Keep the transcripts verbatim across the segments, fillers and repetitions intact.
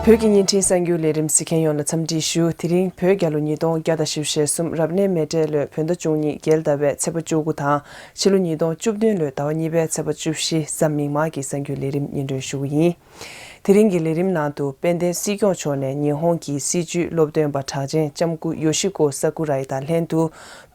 བོད་ཀྱི་བརྙན་འཕྲིན་གསར་འགྱུར་ལས་རིམ་གཟིགས་མཁན་ཡོངས་ལ་འཚམས་འདྲི་ཞུ། དེ་རིང་བོད་རྒྱལ་ལོ་ཉིས་སྟོང་བརྒྱ་དང་བཞི་བཅུ་ཞེ་གསུམ་རབ་གནས་མེ་སྤྲེལ་ལོའི་བོད་ཟླ་བཅུ་གཉིས་རྒྱལ་ཟླ་བའི་ཚེས་པ་བཅུ་དགུ་དང་ཕྱི་ལོ་ཉིས་སྟོང་བཅུ་བདུན་ལོའི་ཟླ་བ་གཉིས་པའི་ཚེས་པ་བཅུ་བཞི་གཟའ་མིག་དམར་གྱི་གསར་འགྱུར་ལས་རིམ་སྙན་སྒྲོན་ཞུ་གི་ཡིན། དེ་རིང་གི་ལས་རིམ་ནང་དུ་དཔལ་ལྡན་སྲིད་སྐྱོང་མཆོག་ནས་ཉི་ཧོང་གི་སྲིད་བྱུས་སློབ་སྟོན་པ་གྲགས་ཅན་ལྕམ་སྐུ་ཡོ་ཤི་ཀོ་ས་ཀུ་རའི་དང་ལྷན་དུ་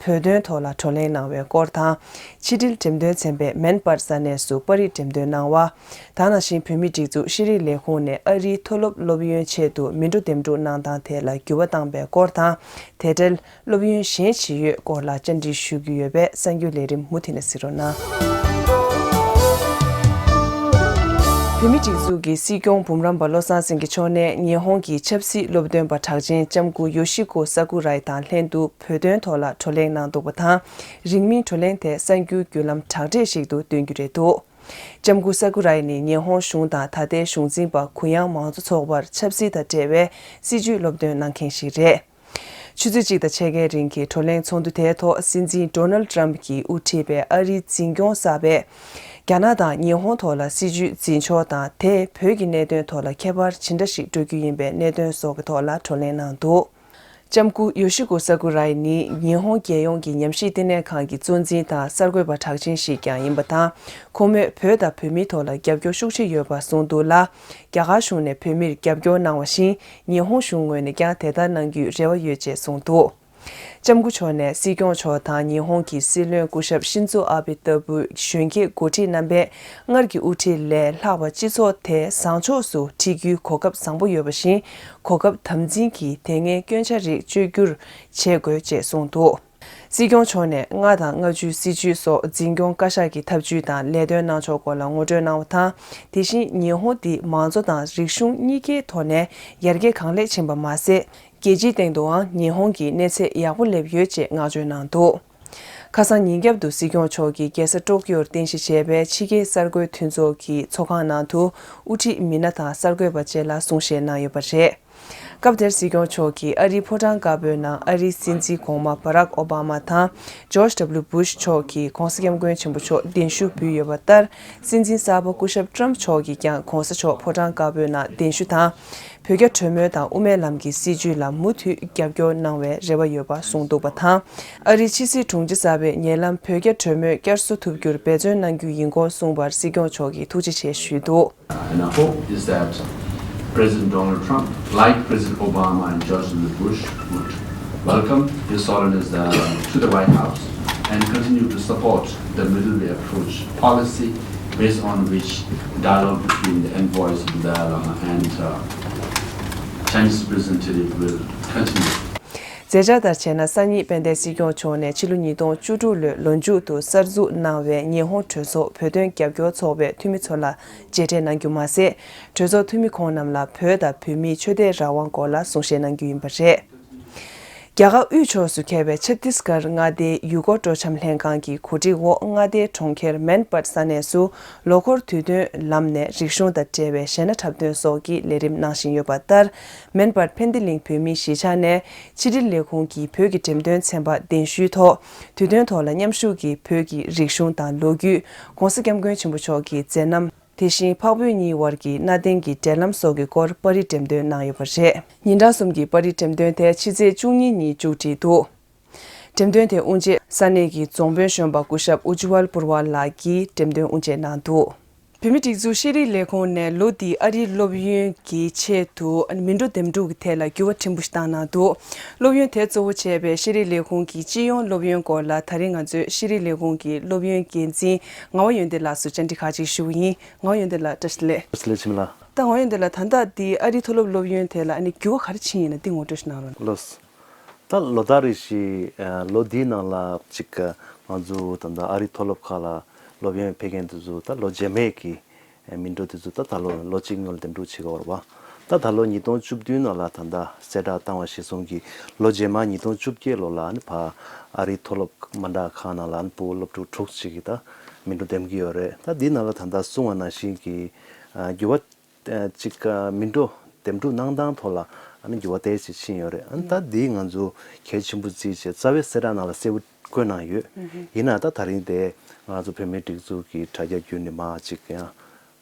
བོད་དོན་ཐོག་ལ་བགྲོ་གླེང་གནང་བའི་སྐོར་དང་། ཕྱི་དྲིལ་འགྲེམས་སྟོན་ཚན་པས་མན་པར་ས་གནས་སུ་པར་རིས་འགྲེམས་སྟོན་གནང་བ། ད་ནང་བཞིན་བོད་མིའི་སྒྲིག་འཛུགས་ཤེས་རིག་ལས་ཁུངས་ནས་ཨ་རིའི་མཐོ་སློབ་སློབ་ཡོན་ཆེད་དུ་མི་འགྲོ་འདེམས་སྒྲུག་གནང་སྟངས་ཐད་ལ་འགྱུར་བ་བཏང་པའི་སྐོར་དང་། དེ་འབྲེལ་སློབ་ཡོན་གཞན་ཇི་ཡོད་སྐོར་ལ་བཅར་འདྲི་ཞུ་རྒྱུ་ཡོད་པས་གསར་འགྱུར་ལས་རིམ་མུ་མཐུད་ནས་གཟིགས་རོགས་གནང་། བོད་མིའི་སྒྲིག་འཛུགས་ཀྱི་སྲིད་སྐྱོང་འབུམ་རམས་པ་བློ་བཟང་སེང་གེ་མཆོག་ནས་ཉི་ཧོང་གི་ཆབ་སྲིད་སློབ་སྟོན་པ་གྲགས་ཅན་ལྕམ་སྐུ་ཡོ་ཤི་ཀོ་ས་ཀུ་རའི་དང་ལྷན་དུ་བོད་དོན་ཐོག་ལ་བགྲོ་གླེང་གནང་འདུག་པ་དང་། རིང་མིན་བགྲོ་གླེང་དེ་གསར་འགྱུར་བརྒྱུད་ལམ་གྲགས་འགྲིག་ཞིག་ཏུ་སྟོན་རྒྱུ་རེད་འདུག་ལྕམ་སྐུ་ས་ཀུ་རའི་ནི་ཉི་ཧོང་གཞུང་དང་ད་ལྟའི་གཞུང་འཛིན་པ་གུ་ཡངས་མང་གཙོ་ཚོགས་པར་ཆབ་སྲིད་དང་འབྲེལ་བའི་སྲིད་བྱུས་སློབ་སྟོན་གནང་མཁན་ཞིག་རེད། ཆུ་ཚོད་གཅིག་དང་ཕྱེད་ཀའི་རིང་གི་བགྲོ་གླེང་ཚོགས་འདུ་དེའི་ཐོག་སྲིད་འཛིན་ཌོ་ནལ་ཊམ་གྱིས་དབུ་ཁྲིད་པའི་ཨ་རིའི་འཛིན་སྐྱོང་གསར་པས། རྒྱ་ནག་དང་ཉི་ཧོང་ཐོག་ལ་སྲིད་བྱུས་འཛིན་ཕྱོགས་དང་དེས་བོད་ཀྱི་གནད་དོན་ཐོག་ལ་ཁྱད་པར་ཇི་འདྲ་ཞིག་འགྲོ་རྒྱུ་ཡིན་པའི་གནད་དོན་སོགས་ཀྱི་ཐོག་ལ་བགྲོ་གླེང་གནང་འདུག་ལྕམ་སྐུ་ཡོ་ཤི་ཀོ་ས་ཀུ་རའི་ནི་ཉི་ཧོང་རྒྱལ་ཡོངས་ཀྱི་ཉམས་ཞིབ་བསྟི་གནས་ཁང་གི་གཙོ་འཛིན་དང་གསར་འགོད་པ་གྲགས་ཅན་ཞིག་ཀྱང་ཡིན་པ་དང་། ཁོང་མོས་བོད་དང་བོད་མིའི་ཐོག་ལ་རྒྱབ་སྐྱོར་ཤུགས་ཆེ་ཡོད་པ་གསུངས་འདུག་ལ། རྒྱ་གར་གཞུང་ནས་བོད་མིར་རྒྱབ་སྐྱོར་གནང་བ་བཞིན། ཉི་ཧོང་གཞུང་ངོས་ནས་ཀྱང་དེ་ལྟར་གནང་རྒྱུའི་རེ་བ་ཡོད་ཅེས་གསུངས་འདུག་ལྕམ་སྐུ་མཆོག་ནས་སྲིད་སྐྱོང་མཆོག་དང་ཉི་ཧོང་གི་སྲིད་བློན་སྐུ་ཞབས་ཤིན་ཛོ་ཨ་བྷེ་ལྟ་བུའི་གཞོན་སྐྱེས་འགོ་ཁྲིད་རྣམ་པས་སྔར་གྱི་དབུ་ཁྲིད་ལས་ལྷག་པ་སྤྱི་ཚོགས་དེ་བཟང་ཕྱོགས་སུ་ཁྲིད་རྒྱུའི་གོ་སྐབས་བཟང་པོ་ཡོད་པ་བཞིན། གོ་སྐབས་དམ་འཛིན་གྱིས་དེ་སྔའི་སྐྱོན་ཆ་རིགས་བཅོས་བསྒྱུར་བྱེད་དགོས་ཅེས་གསུངས་འདུག་སྲིད་སྐྱོང་མཆོག་ནས་ལྔ་དང་ལྔ་བཅུའི་སྲིད་བྱུས་སོགས་འཛིན་སྐྱོང་བཀའ་ཤག་གི་ཐབས་ཇུས་དང་ལས་དོན་གནང་ཕྱོགས་སྐོར་ལ་ངོ་སྤྲོད་གནང་བ་དང་། དེ་བཞིན་ཉི་ཧོང་འདི་མང་གཙོ་དང་རིག་གཞུང་གཉིས་ཀའི་ཐོག་ནས་ཡར་རྒྱས་གང་ལེགས་ཕྱིན་པ་མ་ཟད། རྒྱལ་སྤྱིའི་སྟེང་དུའང་ཉི་ཧོང་གི་གནས་ཚད་ཡག་པོ་སླེབས་ཡོད་ཅེས་བསྔགས་བརྗོད་གནང་འདུག་ཁ་སང་ཉིན་རྒྱབ་ཏུ་སྲིད་སྐྱོང་མཆོག་གིས་རྒྱལ་ས་ཀྲོ་ཀིའོར་རྟེན་གཞི་བྱས་པའི་ཕྱི་རྒྱལ་གསར་འགོད་མཐུན་ཚོགས་ཀྱི་ཚོགས་ཁང་ནང་དུ་དབུ་ཁྲིད་མི་སྣ་དང་གསར་འགོད་པ་བཅས་ལ་གསུང་བཤད་གནང་ཡོད་པ་རེད། སྐབས་དེར་སྲིད་སྐྱོང་མཆོག་གིས་ཨ་རིའི་ཕོ་བྲང་དཀར་པོའི་ནང་ཨ་རིའི་སྲིད་འཛིན་གོང་མ་བྷ་རག་ཨོ་བྷ་མ་དང་ཇོརྗ་ཌབ་ལུ་བྷུཤ་མཆོག་གིས་༧གོང་ས་༧སྐྱབས་མགོན་ཆེན་པོ་མཆོག་གདན་ཞུ་ཕུལ་ཡོད་པ་ལྟར། སྲིད་འཛིན་གསར་པ་སྐུ་ཞབས་ཊམ་མཆོག་གིས་ཀྱང་༧གོང་ས་མཆོག་ཕོ་བྲང་དཀར་པོའི་ནང་གདན་ཞུ་དང་། བོད་རྒྱ་གྲོས་མོལ་དང་དབུ་མའི་ལམ་གྱི་སྲིད་བྱུས་ལ་མུ་མཐུད་རྒྱབ་སྐྱོར་གནང་བའི་རེ་བ་ཡོད་པ་གསུངས་འདུག་པ་དང་། ཨ་རིའི་ཕྱི་སྲིད་དྲུང་ཆེ་གསར་པས་ཉེ་ལམ་བོད་རྒྱ་གྲོས་མོལ་བསྐྱར་གསོ་ཐུབ་རྒྱུར་འབད་བརྩོན་གནང་རྒྱུ་ཡིན་སྐོར་གསུངས་པར་སྲིད་སྐྱོང་མཆོག་གིས་ཐུགས་རྗེ་ཆེ་ཞུས་འདུག And our hope is that President Donald Trump, like President Obama and George W. Bush, would welcome His Holiness the Dalai Lama to the White House and continue to support the middle way approach policy based on which dialogue between the envoys of the Dalai Lama and uh, Chinese representative will continue. མཛད་འཆར་ལྟར་བྱས་ན། སང་ཉིན་དཔལ་ལྡན་སྲིད་སྐྱོང་མཆོག་ནས་ཕྱི་ལོ་ཉིས་སྟོང་བཅུ་དྲུག་ལོའི་ལོ་མཇུག་ཏུ་གསར་འཛུགས་གནང་བའི་ཉི་ཧོང་གྲོས་ཚོགས་བོད་དོན་རྒྱབ་སྐྱོར་ཚོགས་པའི་འཐུས་མི་ཚོ་ལ་མཇལ་འཕྲད་གནང་རྒྱུ་མ་ཟད། གྲོས་ཚོགས་འཐུས་མི་ཁོང་རྣམས་ལ་བོད་དང་བོད་མིའི་ཆོས་དད་རང་དབང་སྐོར་ལ་གསུང་བཤད་གནང་རྒྱུ་ཡིན་པ་རེད། རྒྱ་གར་དབུས་ཕྱོགས་སུ་ཁེལ་བའི་ཆ་ཏིས་གར་མངའ་སྡེའི་ཡུལ་སྐོར་སྤྲོ་འཆམ་ལྷན་ཁང་གི་གོ་སྒྲིག་འོག་མངའ་སྡེའི་གྲོང་ཁྱེར་མན་པར་ས་གནས་སུ་ལོ་འཁོར་དུས་སྟོན་ལམ་ནས་རིག་གཞུང་དང་འབྲེལ་བའི་གཞས་སྣ་འཁྲབ་སྟོན་སོགས་ཀྱི་ལས་རིམ་གནང་བཞིན་ཡོད་པ་ལྟར། མན་པར་ཕན་བདེ་གླིང་བོད་མིའི་གཞིས་ཆགས་ནས་ཕྱི་དྲིལ་ལས་ཁུངས་ཀྱི་བོད་ཀྱི་འགྲེམས་སྟོན་ཚན་པ་གདན་ཞུའི་ཐོག་དུས་སྟོན་ཐོག་ལ་མཉམ་ཞུགས་ཀྱིས་བོད་ཀྱི་རིག་གཞུང་དང་ལོ་རྒྱུས། ༧གོང་ས་༧སྐྱབས་མགོན་ཆེན་པོ་མཆོག་གི་མཛད་རྣམ། དེ་བཞིན་འཕགས་བོད་གཉིས་དབར་གྱི་གནའ་དེང་གི་འབྲེལ་ལམ་སོགས་ཀྱི་སྐོར་པར་རིས་འགྲེམས་སྟོན་གནང་ཡོད་པ་རེད། ཉིན་གྲངས་གསུམ་གྱི་པར་རིས་འགྲེམས་སྟོན་དེ་ཕྱི་ཚེས་བཅུ་གཉིས་ཉིན་མཇུག་སྒྲིལ་འདུག་འགྲེམས་སྟོན་དེ་དབུ་འབྱེད་ས་གནས་ཀྱི་རྫོང་དཔོན་གཞོན་པ་སྐུ་ཞབས་ཨུ་ཇི་ཝལ་པུར་ཝལ་ལགས་ཀྱིས་འགྲེམས་སྟོན་དབུ་འབྱེད་གནང་འདུག་བོད་མིའི་སྒྲིག་འཛུགས་ཤེས་རིག་ལས་ཁུངས་ནས་ལོ་འདིའི་ཨ་རིའི་སློབ་ཡོན་གྱི་ཆེད་དུ་མི་འགྲོ་འདེམས་སྒྲུག་གི་ཐད་ལ་འགྱུར་བ་ཕྲན་བུ་ཞིག་བཏང་གནང་འདུག་སློབ་ཡོན་དེ་གཙོ་བོ་བྱས་པའི་ཤེས་རིག་ལས་ཁུངས་ཀྱི་སྤྱི་ཡོངས་སློབ་ཡོན་སྐོར་ལ་ད་རིང་ང་ཚོས་ཤེས་རིག་ལས་ཁུངས་ཀྱི་སློབ་ཡོན་འགན་འཛིན་ངག་དབང་ཡོན་ཏན་ལགས་སུ་བཅར་འདྲི་ཁག་ཅིག་ཞུ་གི་ཡིན། ངག་དབང་ཡོན་ཏན་ལགས་བཀྲ་ཤིས་བདེ་ལེགས། བཀྲ་ཤིས་བདེ་ལེགས་འཆི་མེད་ལགས། ད་ངག་དབང་ཡོན་ཏན་ལགས། ད་ལྟ་འདི་ཨ་རིའི་མཐོ་སློབ་སློབ་ཡོན་དེ་ལ་ཨ་ནི་འགྱུར་བ་ག་རེ་ཕྱིན་ཡིན་ན་འདི་ངོ་སྤྲོད་ཞིག་གནང་རོགས། ལགས། ད་ལོ་ལྟར་རེ་བཞིན་ལོ་འདིའི་ནང་ལ་ཅིག་ང་ཚོ་ད་ལྟ་ཨ་རིའི་མཐོ་སློབ་ཁག་ལ་སློབ་ཡོན་ཕུལ་མཁན་དེ་ཚོ་ད་ལོ་རྗེས་མའི་གི་མི་འགྲོ་དེ་ཚོ་ད་ད་ལོ་ལོ་གཅིག་སྔོན་ལ་འདེམས་སྒྲུག་བྱེད་དགོས་རེད་པ། ད་ད་ལོ་ཉིས་སྟོང་བཅུ་བདུན་ནང་ལ་ད་ལྟ་གསལ་བསྒྲགས་བཏང་བ་གཞིར་བཟུང་གིས་ལོ་རྗེས་མ་ཉིས་སྟོང་བཅོ་བརྒྱད་ལོ་ལ་ཨ་ནི་ཕར་ཨ་རིའི་མཐོ་སློབ་མ་འདྲ་ཁག་ནང་ལ་ཨ་ནི་ཕྲུ་གུ་སློབ་ཕྲུག་དྲུག་ཅིག་གིས་ད་མི་འགྲོ་འདེམས་ཀྱི་ཡོད་རེད། ད་འདིའི་ནང་ལ་ད་ལྟ་གསུངས་པ་ནང་བཞིན་གྱི་འགྱུར་བ། ཅིག་མི་འགྲོ་འདེམས་སྒྲུག་གནང་སྟངས་ཐོག་ལ་ཨ་ནི་འགྱུར་བ་དེ་ཅིག་ཕྱིན་ཡོད་རེད། ཨ་ནི་ད་འདི་ང་ཚོ་གལ་ཆེན་པོ་བརྩིས་བྱས་རྩ་བའི་གསལ་བསྒྲགས་ནང་ལ་གསལ་པོ་བཀོད་གནང་ཡོད། ཡིན་ནའང་ད་ད་རིང་དེ་ང་ཚོ་བོད་མིའི་སྒྲིག་འཛུགས་ཀྱི་དྲ་རྒྱ་བརྒྱུད་ནས་མར་ཅིག་ཡང་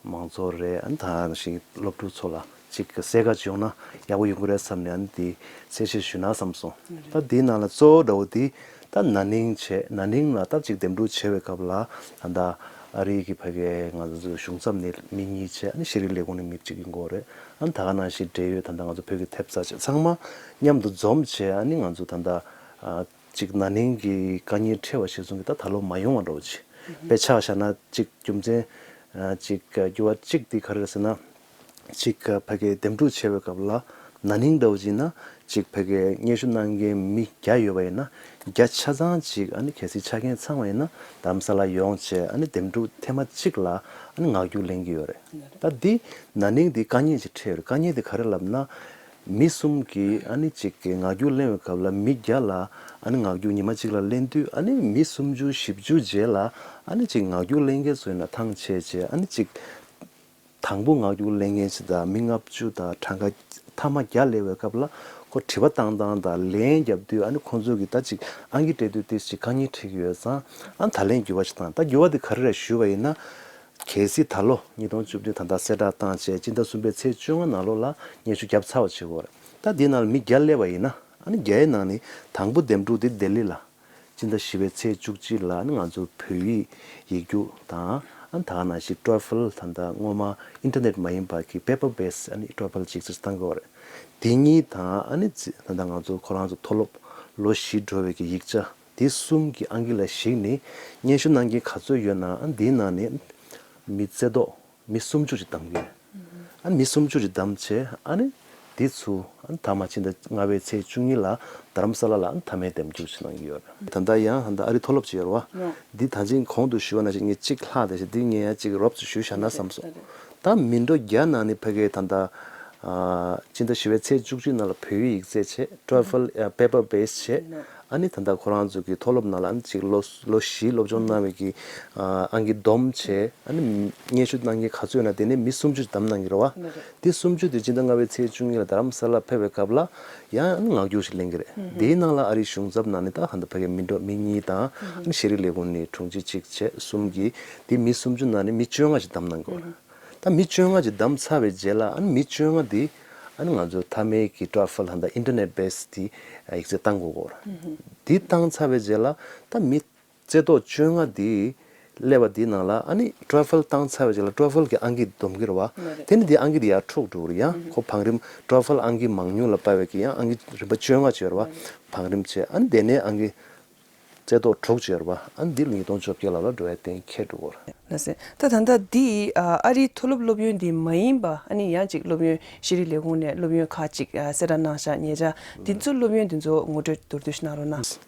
མང་ཚོགས་རེད། ཨ་ནི་ད་ནང་བཞིན་སློབ་ཕྲུག་ཚོ་ལ་ ཅིག་གསལ་ཁ་ཅིག་ཡོང་ན་ཡག་པོ་ཡོང་གི་རེད་བསམ་ནས་ཨ་ནི་དེ་གསལ་བཤད་ཞུས་ན་བསམ་སོང་། ད་དེའི་ནང་ལ་གཙོ་བོ་འདྲ་བོ་དེ་ད་ན་ནིང་བྱས་ན་ནིང་ལ་ད་ཅིག་འདེམས་སྒྲུག་བྱས་པའི་སྐབས་ལ་ད་ལྟ་ཨ་རི་གི་ཕ་གའི་ང་ཚོ་གཞུང་ཚབ་ནས་མི་གཉིས་བྱས་ཨ་ནི་ཤེས་རིག་ལས་ཁུངས་ནས་མི་གཅིག་ཡིན་དགོས་རེད། ཨ་ནི་ད་ག་ནང་བཞིན་འབྲེལ་ཡོད་ད་ལྟ་ང་ཚོ་བོད་ཀྱི་ཐེབས་རྩ་བྱས་ཚང་མ་མཉམ་དུ་འཛོམས་བྱས་ཨ་ནི་ང་ཚོ་ད་ལྟ་ཅིག་ན་ནིང་གི་དཀའ་ངལ་འཕྲད་པ་ཞིག་བཟུང་གི་ད་ད་ལོ་མ་ཡོང་བ་འདྲ་བོ་ཅིག་དཔེ་ཆ་བཞག་ན་ཅིག་རྒྱུ་མཚན་ཅིག་འགྱུར་བ་གཅིག་དེ་ག་རེ་རེད་ཟེར་ན། ཅིག་ཕ་གིའི་འདེམས་སྒྲུག་བྱེད་པའི་སྐབས་ལ་ན་ནིང་འདྲ་བོ་ཅིག་ན་ཅིག་ཕ་གིའི་སྙན་ཞུ་གནང་མཁན་མི་བརྒྱ་ཡོད་པ་ཡིན་ན་བརྒྱ་ཆ་ཚང་ཅིག་ཨ་ནི་གལ་སྲིད་ཆ་རྐྱེན་ཚང་བ་ཡིན་ན་རྡ་རམ་ས་ལ་ཡོང་བྱས་ཨ་ནི་འདེམས་སྒྲུག་ཐེངས་མ་གཅིག་ལ་ཨ་ནི་ངག་རྒྱུགས་ལེན་གྱི་ཡོད་རེད། ད་འདི་ན་ནིང་འདི་དཀའ་ངལ་ཅིག་འཕྲད་ཡོད་རེད། དཀའ་ངལ་དེ་ག་རེ་ལབ་ན། མི་གསུམ་གྱིས་ཨ་ནི་ཅིག་གི་ངག་རྒྱུགས་ལེན་པའི་སྐབས་ལ་མི་བརྒྱ་ལ་ཨ་ནི་ངག་རྒྱུགས་ཉི་མ་གཅིག་ལ་ལེན་དུས་ཨ་ནི་མི་སུམ་ཅུ་བཞི་བཅུ་རྗེས་ལ་ཨ་ནི་ཅིག་ངག་རྒྱུགས་ལེན་མཁན་ཚོ་ཡིན་ན་ཐང་ཆད་བྱས་ཨ་ནི་ཅིག་དང་པོ་ངག་རྒྱུགས་ལེན་མཁན་ཞིག་དང་མི་ལྔ་བཅུ་དང་གྲངས་ཀ་ཐ་མ་བརྒྱ་སླེབས་པའི་སྐབས་ལ་ཁོ་དྲི་བ་བཏང་སྟངས་དང་ལན་རྒྱབ་དུས་ཨ་ནི་ཁོང་ཚོ་གིས་ད་ཅིག་ཨང་ཀི་སྤྲད་དུས་ཏོག་ཙམ་དཀའ་ངལ་འཕྲད་ཀྱི་ཡོད་ཙང་ཨ་ནི་ད་ལན་འགྱུར་བ་ཞིག་བཏང་། ད་འགྱུར་བ་དེ་ག་རེ་རེད་ཞུས་པ་ཡིན་ན། གལ་སྲིད་ད་ལོ་ཉིས་སྟོང་བཅུ་བདུན་ད་ལྟ་གསལ་བསྒྲགས་བཏང་བྱས་སྤྱི་ཟླ་གསུམ་པའི་ཚེས་བཅོ་ལྔ་ནང་ལོགས་ལ་སྙན་ཞུ་བརྒྱབ་ཚར་བ་བྱེད་དགོས་རེད། ད་འདི་ནང་ལ་མི་བརྒྱ་སླེབས་པ་ཡིན་ན་ཨ་ནི་བརྒྱ་ཡི་ནང་ནས་དང་པོ་འདེམས་སྒྲུག་འདི་ལྡི་ལི་ལ་སྤྱི་ཟླ་བཞི་པའི་ཚེས་བཅུ་གཅིག་ལ་ཨ་ནི་ང་ཚོ་བོད་ཡིག་ཡིག་རྒྱུགས་དང་ཨ་ནི་ད་ག་ནང་བཞིན་ཊོ་ཨེ་ཧྥལ་ད་ལྟ་སྔོན་མ་ཨིན་ཊར་ནེཊ་མ་ཡིན་པ་གི་པེ་པར་བེ་སི་ཨ་ནི་ཊོ་ཨེ་ཧྥལ་ཅིག་ཅིག་བཏང་དགོས་རེད། འདི་གཉིས་དང་ཨ་ནི་ད་ལྟ་ང་ཚོ་ཁོ་རང་ཚོ་མཐོ་སློབ་ལོ་བཞི་འགྲོ་བའི་གི་ཡིག་ཆ། དེ་གསུམ་གྱི་ཨང་ཀི་ལ་གཞིགས་ནས་སྙན་ཞུ་གནང་མཁན་ག་ཚོད་ཡོད་ན་ཨ་འདིའི་ནང་ནས་མི་རྩེ་ཏོག་མི་སུམ་ཅུ་ཅིག་བདམས་ཀྱི་ཡོད། ཨ་མི་སུམ་ཅུ་ཅིག་བདམས་བྱས་ཨ་ནི་འདི་ཚུ་ཨ་མཐའ་མ་ཕྱི་ཟླ་ལྔ་པའི་ཚེས་བཅུ་གཉིས་ལ་རྡ་རམ་ས་ལ་ལ་ཨ་མཐའ་མའི་འདེམས་སྒྲུག་ཅིག་གནང་གི་ཡོད། ད་ལྟ་ཡང་ད་ལྟ་ཨ་རི་མཐོ་སློབ་ཅིག་ཡོད་རེད་བ། འདི་ད་ཅིང་གོང་དུ་ཞུས་པ་ནང་བཞིན་ངས་གཅིག་ལྷག་བསྡད་ཤག་འདི་ངས་ཡང་གཅིག་རོབ་ཙམ་ཞུས་བཞག་ན་བསམ་སོང་། ད་མི་འགྲོ་བརྒྱ་ནང་ནས་ཕ་གིའི་ད་ལྟ་ཨ་ཕྱི་ཟླ་བཞི་པའི་ཚེས་བཅུ་གཅིག་ནང་ལ་བོད་ཡིག་ཡིག་ཚད་བྱས། ཊོ་ཨེ་ཧྥལ་ཨ་པེ་པར་བེ་སི་བྱས། ཨ་ནི་ད་ལྟ་ཁོ་རང་ཚོ་གི་མཐོ་སློབ་ནང་ལ་ཨ་ནི་ཅིག་ལོ་ལོ་བཞི་སློབ་སྦྱོང་གནང་བའི་གི་ཨ་ཨང་ཀི་བསྡོམས་བྱས་ཨ་ནི་སྙན་ཞུ་གནང་མཁན་ག་ཚོད་ཡོད་ན་དེ་ནས་མི་སུམ་ཅུ་བདམས་གནང་གི་རེད་བ། དེ་སུམ་ཅུ་དེ་ཕྱི་ཟླ་ལྔ་པའི་ཚེས་བཅུ་གཉིས་ལ་རྡ་རམ་ས་ལ་ཕེབས་པའི་སྐབས་ལ་ཡང་ཨ་ནི་ངག་རྒྱུགས་ཤིག་ལེན་གི་རེད། དེའི་ནང་ལ་ཨ་རིའི་གཞུང་ཚབ་ནང་ནས་ད་ཧ་ད་ཕ་གི་མི་འགྲོ་མི་གཉིས་དང་ཨ་ནི་ཤེས་རིག་ལས་ཁུངས་ནས་དྲུང་ཆེ་གཅིག་བྱས་གསུམ་གྱིས་དེ་མི་སུམ་ཅུ་ནང་ནས་མི་བཅོ་ལྔ་ཞིག་བདམས་གནང་གི་རེད། ད་མི་བཅོ་ལྔ་ཅིག་བདམས་ཚར་བའི་རྗེས་ལ་ཨ་ནི་མི་བཅོ་ལྔ་འདི་ཨ་ནི་ང་ཚོ་མཐའ་མའི་གི་ཊོ་ཨེ་ཧྥལ་ཧ་ད་ཨིན་ཊར་ནེཊ་བེ་སི་འདི་ཡིག་ཚད་བཏང་དགོས་གོ། འདི་བཏང་ཚར་བའི་རྗེས་ལ་ད་མི་རྩེ་ཏོག་བཅོ་ལྔ་འདི་སླེབས་པ་འདི་ནང་ལ་ཨ་ནི་ཊོ་ཨེ་ཧྥལ་བཏང་ཚར་བའི་རྗེས་ལ་ཊོ་ཨེ་ཧྥལ་གི་ཨང་ཀི་བསྡོམས་ཀྱི་རེད་བ། དེ་ནི་འདི་ཨང་ཀི་འདི་ཡར་འཕྲོག་འགྲོ་གི་རེད། ཡང་ཁོ་བང་རིམ་ཊོ་ཨེ་ཧྥལ་ཨང་ཀི་མང་ཉུང་ལ་དཔག་པའི་གི་ཡང་ཨང་ཀི་རིམ་པ་བཅོ་ལྔ་ཅིག་ཡོད་རེད་བ། བང་རིམ་བྱས་ཨ་ནི་དེ་ནས་ཨང་ཀི་རྩེ་ཏོག་དྲུག་ཅིག་ཡོད་རེད་བ། ཨ་ནི་འདི་ལོ་ཉིས་སྟོང་བཅོ་བརྒྱད་ལ་ལ་འགྲོ་བའི་གཏན་འཁེལ་འགྲོ་གི་རེད། ལགས་སེ། ད་ད་ལྟ་འདི་ཨ་ཨ་རིའི་མཐོ་སློབ་སློབ་ཡོན་འདི་མ་ཡིན་པ་ཨ་ནི་ཡང་ཅིག་སློབ་ཡོན་ཤེས་རིག་ལས་ཁུངས་ནས་སློབ་ཡོན་ཁག་ཅིག་ཨ་གསལ་བསྒྲགས་གནང་བཞག་ཉེ་ཆར་འདི་ཚོ་སློབ་ཡོན་འདི་ཚོ་ངོ་སྤྲོད་མདོར་བསྡུས་ཤིག་གནང་རོགས་གནང་།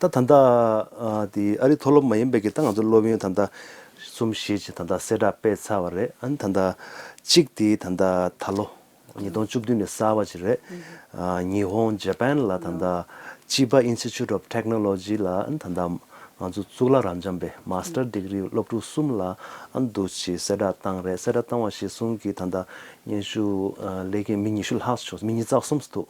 ད་ད་ལྟ་ཨ་འདི་ཨ་རིའི་མཐོ་སློབ་མ་ཡིན་པའི་གི་ད་ང་ཚོ་སློབ་ཡོན་ད་ལྟ་གསུམ་བཞི་ཅིག་ད་ལྟ་གསལ་བསྒྲགས་སྤེལ་ཚར་བ་རེད། ཨ་ནི་ད་ལྟ་གཅིག་དེ་ད་ལྟ་ད་ལོ། ཉིས་སྟོང་བཅུ་བདུན་ནས་གསར་བ་ཅིག་རེད། ཨ་ཉི་ཧོང་ཇ་པན་ལ་ད་ལྟ་Chiba Institute of Technology ལ་ད་ལྟ་ང་ཚོ་གཙུག་ལག་རབ་འབྱམས་པའི་མཱ་སི་ཊར་ཌི་གི་རི་སློབ་ཕྲུག་གསུམ་ལ་ཨ་འདུག་ཅིག་གསལ་བསྒྲགས་བཏང་རེད། གསལ་བསྒྲགས་བཏང་བ་གཞིར་བཟུང་གིས་ད་ལྟ་སྙན་ཞུ་ཨ་སླེབས་མཁན་མི་ཉི་ཤུ་ལྷག་ཙམ་བྱུང་། མི་ཉིས་རྩ་གསུམ་ཙམ་འདུག་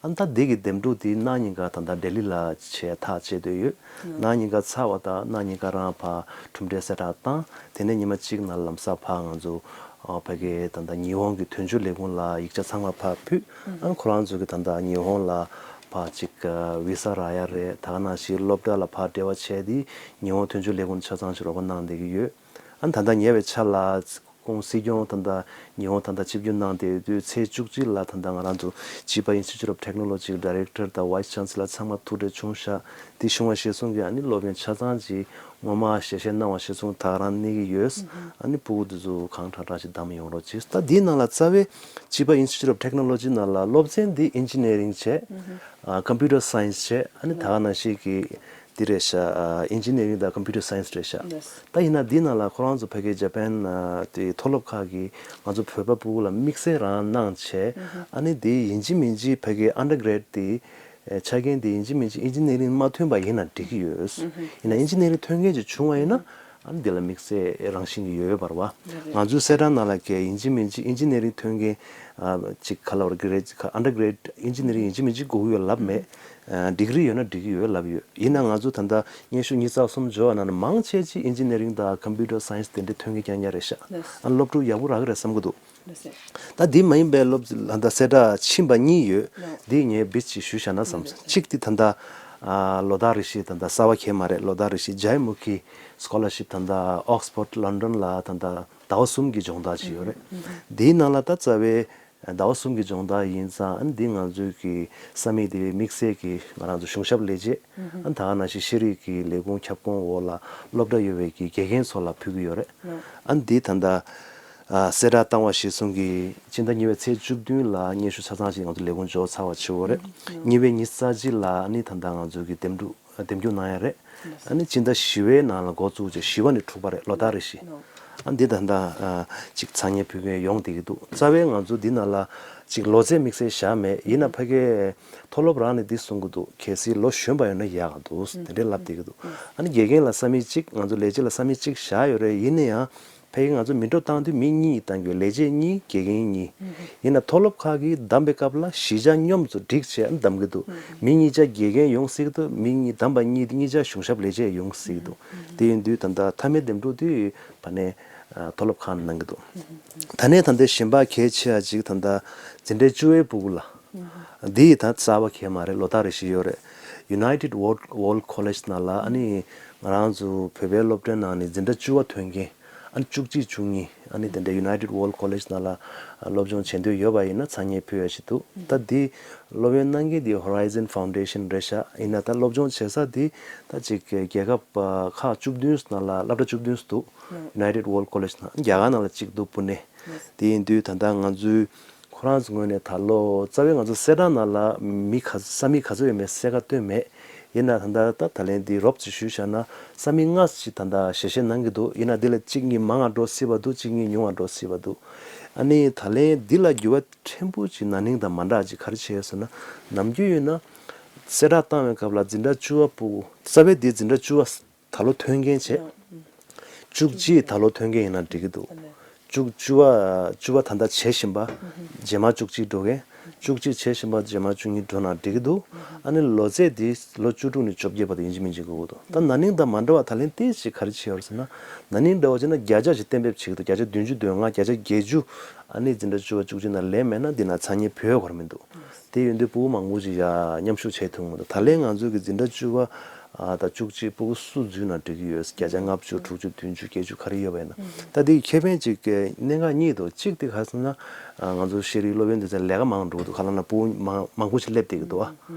ཨ་ད་འདི་གི་འདེམས་སྒྲུག་འདི་གནངས་ཉིན་ཀ་ད་ལྟ་ལྡི་ལི་ལ་བྱས་ཐག་བཅད་བསྡད་ཡོད། གནངས་ཉིན་ཀ་ཚར་བ་དང་གནངས་ཉིན་ཀ་རང་ཕར་གྲུབ་འབྲས་གསལ་བསྒྲགས་བཏང་། དེ་ནས་ཉི་མ་གཅིག་ནང་ལམ་སང་ཕར་ང་ཚོ་ཨ་ཕ་གི་ད་ལྟ་ཉི་ཧོང་གི་དོན་གཅོད་ལས་ཁུངས་ལ་ཡིག་ཆ་ཚང་མ་ཕར་ཕུལ། ཨ་ནི་ཁོ་རང་ཚོ་གི་ད་ལྟ་ཉི་ཧོང་ལ་ཕར་ཅིག་ཨ་བི་ས་རག་ཡ་རེད། ད་ག་ནང་བཞིན་སློབ་གྲྭ་ལ་ཕར་འབྲེལ་བ་བྱས་ཏེ་ཉི་ཧོང་དོན་གཅོད་ལས་ཁུངས་ཆ་ཚང་ཞིག་རོགས་པ་གནང་བསྡད་ཀྱི་ཡོད། ཨ་ནི་ད་ལྟ་ཉེ་བའི་ཆར་ལ་ཁོང་སྲིད་སྐྱོང་ད་ལྟ་ཉི་ཧོང་ད་ལྟ་ཆིབས་བསྒྱུར་གནང་བསྡད་དུས་ཚེས་བཅུ་གཅིག་ལ་ད་ལྟ་ང་རང་ཚོ་Chiba Institute of Technology གི་ཌའི་རེག་ཊར་དང་ཝའི་སི་ཅན་སི་ལར་ཚང་མ་ཐུག་འཕྲད་བྱུང་ཤག་དེ་བྱུང་བ་གཞིར་བཟུང་གིས་ཨ་ནི་སློབ་ཡོན་ཆ་ཚང་ཅིག་སྔོན་མ་ཞལ་བཞེས་གནང་བ་གཞིར་བཟུང་ད་ག་རང་གནས་ཀྱི་ཡོད། ཨ་ནི་སྤུ་གུ་འདི་ཚོ་གང་དྲག་དྲག་ཅིག་བདམས་ཡོང་རོགས་གྱིས། ད་འདིའི་ནང་ལ་རྩ་བའི་Chiba Institute of Technology ནང་ལ་སློབ་ཚན་འདི་ཨིན་ཇི་ནི་ཡ་རིང་བྱས། ཨ་ཀམ་པིའུ་ཊར་སའེན་སི་བྱས། ཨ་ནི་ད་ག་ནང་བཞིན་གྱི་འདི་རེད་ཤག་ཨ་ཨིན་ཇི་ནི་ཡ་རིང་དང་ཀམ་པིའུ་ཊར་སའེན་སི་རེད་ཤག་ད་ཡིན་ན་འདི་ནང་ལ་ཁོ་རང་ཚོ་ཕ་གི་ཇ་པན་ཨ་དེ་མཐོ་སློབ་ཁག་གིས་ང་ཚོ་བོད་པ་སྤུ་གུ་ལ་དམིགས་བསལ་རང་གནང་བྱས། ཨ་ནི་འདི་ཡིན་གཅིག་མིན་གཅིག་ཕ་གི་ཨན་ཌར་གྷ་རེཌ་དེ། ཨེ་ཆ་རྐྱེན་དེ་ཡིན་གཅིག་མིན་གཅིག་ཨིན་ཇི་ནི་ཡ་རིང་མ་ཐོན་པ་ཡིན་ན་འགྲིག་གི་ཡོད། ཡིན་ན་ཨིན་ཇི་ནི་ཡ་རིང་ཐོན་མཁན་ཅིག་བྱུང་བ་ཡིན་ན་ཨ་ནི་འདི་ལ་དམིགས་བསལ་རང་བཞིན་གྱི་ཡོད་ཡོད་པ་རེད་བ། ང་ཚོའི་གསལ་བསྒྲགས་ནང་ལ་གས་ཡིན་གཅིག་མིན་གཅིག་ཨིན་ཇི་ནི་ཡ་རིང་ཐོན་མཁན་ཨ་ཅིག་ག་ལབ་རེད། གྷ་རེཌ་ཨན་ཌར་གྷ་རེཌ་ཨིན་ཇི་ནི་ཡ་རིང་ཡིན་གཅིག་མིན་གཅིག་དགོས་ཀྱི་ཡོད་ལབ་མེད། ཨ་ཌི་གི་རི་ཡོད་ན་འགྲིག་གི་ཡོད་ལབ་ཡོད། ཡིན་ན་ང་ཚོ་ད་ལྟ་སྙན་ཞུ་ཉིས་རྩ་གསུམ་འབྱོར་བ་ནང་ནས་མང་ཆེ་ཅིག་ཨིན་ཇི་ནི་ཡ་རིང་དང་ཀམ་པིའུ་ཊར་སའེན་སི་དེ་འདྲ་ཐོན་མཁན་རྐྱང་རྐྱང་རེད་ཤག་ཨ་ནི་སློབ་ཕྲུག་ཡག་པོ་རག་གི་རེད་བསམ་གྱི་འདུག་ད་འདི་མ་ཡིན་པའི་སློབ་ད་ལྟ་གསལ་བསྒྲགས་ཕྱིན་པ་གཉིས་ཡོད། འདི་ངས་བིད་ཅིག་ཞུས་བཞག་ན་བསམ། གཅིག་དེ་ད་ལྟ་ལོ་ཏཱ་རི་ཤི། ད་ལྟ་གསར་པ་གང་ཡང་མ་རེད། ལོ་ཏཱ་རི་ཤི་ཇའི་མུ་ཁི་སི་ཀོ་ལར་ཤིབ། ད་ལྟ་ཨོག་སི་ཕོར་ཌི་ལོན་ཌོན་ལ་ད་ལྟ་ཟླ་བ་གསུམ་གྱི་སྦྱོང་བརྡར་ཅིག་ཡོད་རེད། འདིའི་ནང་ལ་ད་རྩ་བའི་ཟླ་བ་གསུམ་གྱི་སྦྱོང་བརྡར་ཡིན་ཙང་། ཨ་ནི་འདི་ང་ཚོའི་གི་ས་མིག་དེ་དམིགས་བསལ་གྱི་ང་རང་ཚོ་གཞུང་ཞབས་ལས་བྱེད། ཨ་ནི་ད་ག་ནང་བཞིན་ཤེས་རིག་གི་ལས་ཁུངས་ཁྱབ་ཁོངས་འོག་ལ་སློབ་གྲྭ་ཡོད་པའི་གི་དགེ་རྒན་ཚོ་ལ་ཕུལ་གྱི་ཡོད་རེད། ཨ་ནི་འདི་ད་ལྟ་ཨ་གསལ་བསྒྲགས་བཏང་བ་གཞིར་བཟུང་གིས་སྤྱི་ཟླ་གཉིས་པའི་ཚེས་བཅུ་བདུན་ལ་སྙན་ཞུ་ཆ་ཚང་ཞིག་ང་ཚོ་ལས་ཁུངས་འབྱོར་ཚར་བ་བྱེད་འོ་རེད། གཉིས་པའི་ཉི་ཤུ་རྩ་གཅིག་ལ་ཨ་ནི་ད་ལྟ་ང་ཚོའི་གི་འདེམས་སྒྲུག་འདེམས་སྒྱུར་གནང་ཡ་རེད། ཨ་ནི་སྤྱི་ཟླ་བཞི་པའི་ནང་ལ་འགོ་བཙུགས་བྱས། བཞི་པ་ནས་དྲུག་པ་རེད། ལོ་ཏཱ་རི་ཤི། ཨ་ནི་འདི་ད་ལྟ་ཨ་ཅིག་འཚང་སྙན་ཕུལ་མཁན་ཡོང་བསྡད་ཀྱི་འདུག་རྩ་བའི་ང་ཚོ་འདི་ནང་ལ་ཅིག་ལོ་ཚད་དམིགས་བསལ་བཞག་མེད། ཡིན་ན་ཕ་གིའི་མཐོ་སློབ་རང་ནས་འདི་གསུང་གི་འདུག་གལ་སྲིད་ལོ་གཞོན་པ་ཡོད་ན་ཡག་ག་འདུག་དེ་འདྲས་ལབ་བསྡད་ཀྱི་འདུག་ཨ་ནི་དགེ་རྒན་ལ་ས་མིག་གཅིག་ང་ཚོ་ལས་བྱེད་ལ་ས་མིག་གཅིག་བཞག་ཡོད་རེད། ཡིན་ན་ཡང་ཕ་གི་ང་ཚོ་མི་འགྲོ་སྟངས་དུས་མི་གཉིས་བཏང་གི་ཡོད། ལས་བྱེད་གཉིས། དགེ་རྒན་གཉིས། ཡིན་ན་མཐོ་སློབ་ཁག་གིས་བདམས་པའི་སྐབས་ལ་བཞི་ཆ་སྙོམས་སུ་སྒྲིག་བྱས་བདམས་ཀྱི་འདུག་མི་གཉིས་ཆ་དགེ་རྒན་ཡོང་སྲིད་ཀྱི་འདུག་མི་གཉིས་བདམས་པ་གཉིས་གཉིས་ཆ་གཞུང་ཞབས་ལས་བྱེད་ཡོང་སྲིད་ཀྱི་འདུག་དེ་ཡིན་དུས་ད་ལྟ་མཐའ་མའི་འདེམས་སྒྲུག་དེ་ཕ་ནས་ཨ་མཐོ་སློབ་ཁག་ནང་གི་འདུག་ད་ནས་ད་ལྟའི་གཞན་པ་གལ་ཆེ་བ་ཅིག་ད་ལྟ་འཛིན་གྲྭའི་བཅུ་པའི་ཕྲུ་གུ་ལ། འདི་ད་གསར་པ་གང་ཡང་མ་རེད། ལོ་ཏཱ་རི་ཤི་ཡོད་རེད། United World World College ནང་ལ། ཨ་ནི་ང་རང་ཚོ་བོད་པའི་སློབ་གྲྭའི་ནང་ནས་འཛིན་གྲྭ་བཅུ་པ་ཐོན་མཁན། ཨ་ནི་བཅུ་གཅིག་བཅུ་གཉིས། ཨ་ནི་དེ་འདྲའི་United World College ནང་ལ་སློབ་སྦྱོང་བྱེད་འདོད་ཡོད་པ་ཡིན་ན་འཚང་སྙན་ཕུལ་ཡ་ཞིག་འདུག་ད་འདི་སློབ་ཡོན་གནང་མཁན་འདི་Horizon Foundation རེད་ཤག་ཡིན་ན་ད་སློབ་སྦྱོང་བྱེད་ས་འདི་ད་ཅིག་རྒྱལ་ཁབ་ཁག་བཅུ་བདུན་ནང་ལ། སློབ་གྲྭ་བཅུ་བདུན་འདུག United World College ནང་། རྒྱ་གར་ནང་ལ་གཅིག་འདུག་པུ་ནེ། དེ་ཡིན་དུས་ད་ལྟ་ང་ཚོའི་ཁོ་རང་ཚོའི་ངོས་ནས་ད་ལོ་རྩ་བའི་ང་ཚོ་གསལ་བསྒྲགས་ནང་ལ་མི་ག་ས་མིག་ག་ཚོད་ཡོད་མེད་གསལ་ཁ་བཏོན་མེད། ཡིན་ན་ད་ལྟ་ད་ད་ལན་འདི་རོབ་ཙམ་ཞུས་བཞག་ན་ས་མིག་ལྔ་ཞིག་ད་ལྟ་ཞལ་བཞེས་གནང་གི་འདུག་ཡིན་ན་འདི་ལ་གཅིག་གཉིས་མང་བ་འགྲོ་སྲིད་པ་འདུག་གཅིག་གཉིས་ཉུང་བ་འགྲོ་སྲིད་པ་འདུག་ཨ་ནི་ད་ལན་འདི་ལ་འགྱུར་བ་ཕྲན་བུ་ཅིག་ན་ནིང་དང་མ་འདྲ་ཅིག་ག་རེ་བྱས་ཟེར་ན། ནམ་རྒྱུན་ཡིན་ན་གསལ་བསྒྲགས་བཏང་བའི་སྐབས་ལ་འཛིན་གྲྭ་བཅུ་པ་ཕྲུ་གུ། རྩ་བའི་འདི་འཛིན་གྲྭ་བཅུ་པ་ད་ལོ་ཐོན་མཁན་བྱས། བཅུ་གཅིག་ད་ལོ་ཐོན་མཁན་ཡིན་ན་འགྲིག་གི་འདུག་བཅུ་བཅུ་པ་བཅུ་པ་ད་ལྟ་བྱེད་བཞིན་པ། རྗེས་མ་བཅུ་གཅིག་འགྲོ་མཁན། བཅུ་གཅིག་བྱེད་བཞིན་པ་རྗེས་མ་བཅུ་གཉིས་འགྲོ་ན་འགྲིག་གི་འདུག་ཨ་ནི་ལོ་ཚད་འདི་ལོ་བཅུ་དྲུག་ནས་བཅོ་བརྒྱད་བར་དུ་ཡིན་གཅིག་མིན་གཅིག་དགོས་ཀྱི་འདུག་ད་ན་ནིང་དང་མ་འདྲ་བ་ད་ལན་ཏོག་ཙམ་ག་རེ་བྱས་ཡོད་རེད་ཟེར་ན། ན་ནིང་འདྲ་བ་བྱས་ན་བརྒྱ་ཆ་ཞིག་གཏན་འབེབས་བྱེད་ཀྱི་འདུག་བརྒྱ་ཆ་བདུན་ཅུ་དོན་ལྔ། བརྒྱ་ཆ་བརྒྱད་ཅུ། ཨ་ནི་འཛིན་གྲྭ་བཅུ་པ་བཅུ་གཅིག་ནང་ལེན་མེད་ན་འདི་ན་འཚང་སྙན་ཕུལ་དགོས་རེད་མི་འདུག་དེ་ཡིན་དུས་ཕྲུ་གུ་མང་པོ་ཅིག་ཡ་མཉམ་ཞུགས་བྱེད་ཐུབ་མི་འདུག་ད་ལན་ང་ཚོའི་གི་འཛིན་གྲྭ་བཅུ་པ་ཨ་དང་བཅུ་གཅིག་ཕྲུ་གུ་སུ་འཛུལ་ན་འགྲིག་གི་ཡོད། བརྒྱ་ཆ་ལྔ་བཅུ། དྲུག་ཅུ། བདུན་ཅུ། བརྒྱད་ཅུ་ག་རེ་ཡོད་པ་ཡིན་ན། ད་དེ་ཁེ་ཕན་ཅིག་གི་གནད་འགག་གཉིས་འདུག་གཅིག་དེ་ག་རེ་ཟེར་ན། ང་ཚོ་ཤེས་རིག་སློབ་ཡོན་སྡེ་ཚན་ལས་ཀ་མང་འགྲོ་གི་འདུག་ཁ་ལག་ན་ཕྲུ་གུ་མང་མང་པོ་ཞིག་སླེབས་བསྡད་ཀྱི་འདུག་